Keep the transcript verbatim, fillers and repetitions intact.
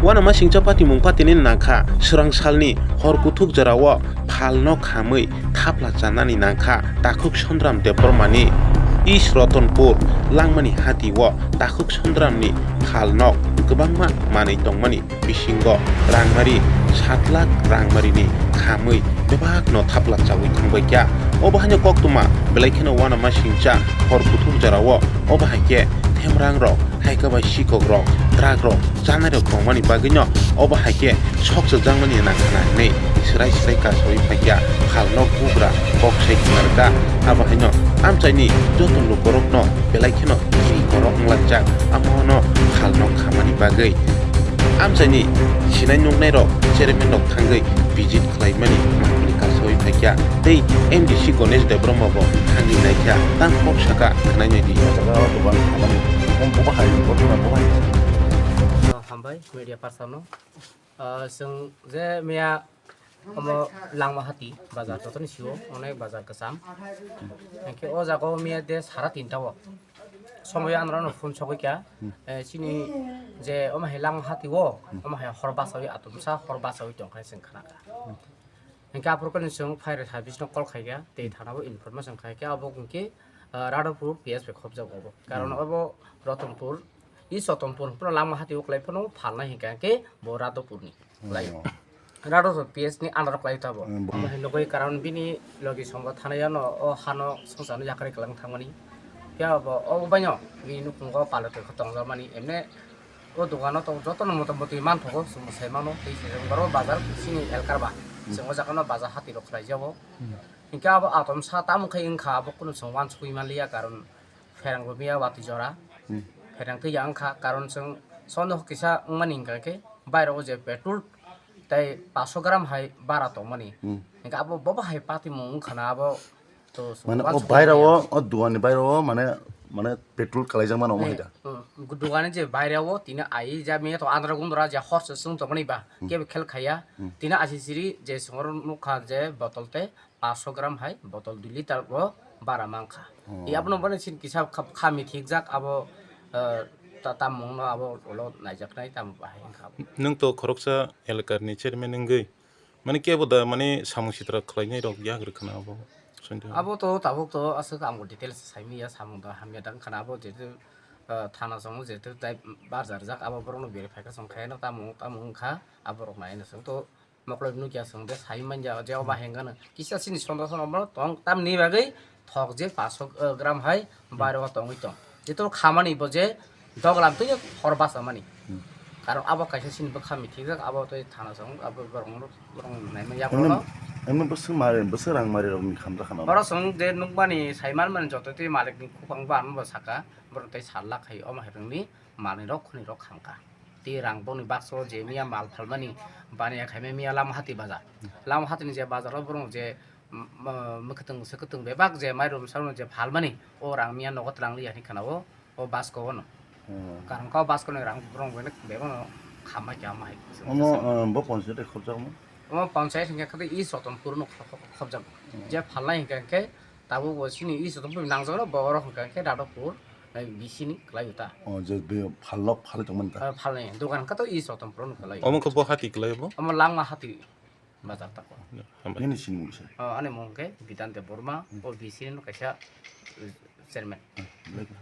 Uanamasingcha patimung patini nangkha, swrang salni hor kuthuk jorao phalno khamwi thapla chanani nangkha Takhuk Sondram Debbarmani. East Ratanpur langmani hatio Takhuk Sondramni phalno kwbangma manwi tongmani bisingo rangmari sat lakh rangmarini khamwi bebakno thapla chawi thangbaikha. Obo haino koktwma belai kheno uanamasingcha hor kuthuk jorao obo hai khe themrangrok, haikhe bai sikokrok, truckrok, chanairok tongmani bagwino obo hai khe sokchakjakmani nangkhana hinwi swrai swrai kasawi phaikha phalno bugra kok sai khna rwkha. Abo haino amchaini joto lukurokno belai kheno kiri koro wnglaijak, amono phalno khamani bagwi. Amchaini sinai nuknairok chairmanrok thangwi visit khlaimani mangpili kasawi phaikha tei M D C Ganesh Debbarma bo thangwi naikha, tang kok saka khwnai naidi. O jaga o dogan khamani, omo bo bahai, bo dogan bo bahai. Hambai media person no. Ah, chwng je miya omo Langmahati bazar jotoni sio onek bazar kwcham. Hwnkhe o jaga o miya de sara tinta o. Somoyo ang norokno phone sogwi kha, eh, chini je omo hai Langmahati o, omo hai hor bachawi atomsa hor bachawi tongkha chwng khna kha. Hwnkhe aphuru khe chwng fire service no call khai kha, tei thana o information khai kha, abo hwnkhe, ah, Radhapur P S bai khopjak obo. Karon obo Ratanpur, East Ratanpur phano Langmahati o kwlai phano phalnai hwnkhe bo Radhapur ni kwlai. Radhapur P S ni under o kwlai tabo. Omo hai nugwi karon bini logi songo thanai ano o hano songchar no yakarwi kwlwng thangmani. Phiya bo o baino bini nukhungo palotwi khe tongjakmani emne o dogano to jotono motamoti manthogo chwng sai mano tei se jang boro bazar sini elkar ba. Chwng o jaga no bazar hati rok khlai jago. Hwnkhe abo atom sa tamo khai wngkha abo kunu chwng uansukwi manliya karon pherang bo miya watwi jora. Pherang twi ya wngkha karon chwng sono kisa wngmani hwnkha khe bairo o je petrol tei paso gram hai bara tongmani. Hwnkhe abo bobo hai patimung wngkha na abo. To, so, mane o uansukmani bairao, o duani bairao, mane, mane petrol kalaijak mano omo hai da? Duani je bairao, tini ai ja miya to andra gundra je horse sung tongmani ba, kebo khel khaya. Tini asi siri je songor nukha je botol te paso gram hai, botol dui liter bo bara mankha. I abono bani sin kisa kha-, khami thikjak abo, eh, ta-, tamung no abo ulo naijaknai tamo bahai wngkha abo. Nwng to khoroksa elakar ni chairman wngwi, mane kebo da mane samung sitra khlainai rok yak rwkha na abo? Abo to tabuk to aswk ang bo details sai manya, samung da hamya da wngkha na abo jehetu, ah, thana chongo jehetu tai barja rijak abo borok no verify khe chwng khaino tamo tamo wngkha abo rok nai no chwng to mokol nukya chwng de sai manya je oba hengano kisa chini sonda sonda tong tamni bagwi thok je paso gram hai bairo tongwi tong jehetu khamani bo je doglam twi hor basa mani. Karon abo kaisa chini bwkha mithijak, abo tei thana chong, abo borok, borok naimani yago. Emno, emno bwswk mari, bwswk rang mari rok ni khamjak khana. Borok chong je nukmani, saiman mani joto tei malik ni khupang bo ano bo saka, borok tei sal lak hai, omo hai rwngni manwi rok khuni rok khamkha. Tei rang boni bakso je miya mal phalmani, baniya khaimani miya lama hati bazar. Lama hati ni je bazar o borok je, mwkhwtwng swkwtwng bebak je mairum sarung je phalmani, o rang miya nogo twlang liya hinwi khana o. O basko ono. Karon kau basko ni rang borok bebak no khamma khe ama hai. Omo, bo panchayat khobjakma? Omo panchayat hinkhe khe East Ratanpur no khobjak. Je phalnai hinkhe khe tabuk bo chini East Ratanpur nangjak no bo oro hinkhe khe Radhapur, eh, B C ni kwlai ta. O je be phalok phalwi tongmani ta? Eh, phalnai dogan khe to East Ratanpur no kwlai. Omo khe bo hati kwlai bo? Omo Langma hati. Bazar tako. Hambai. Nini sinimung se? Oh, ani mung khe Bidan Debbarma, o B C ni kaisa, uh, chairman. Hmm, belai kheno.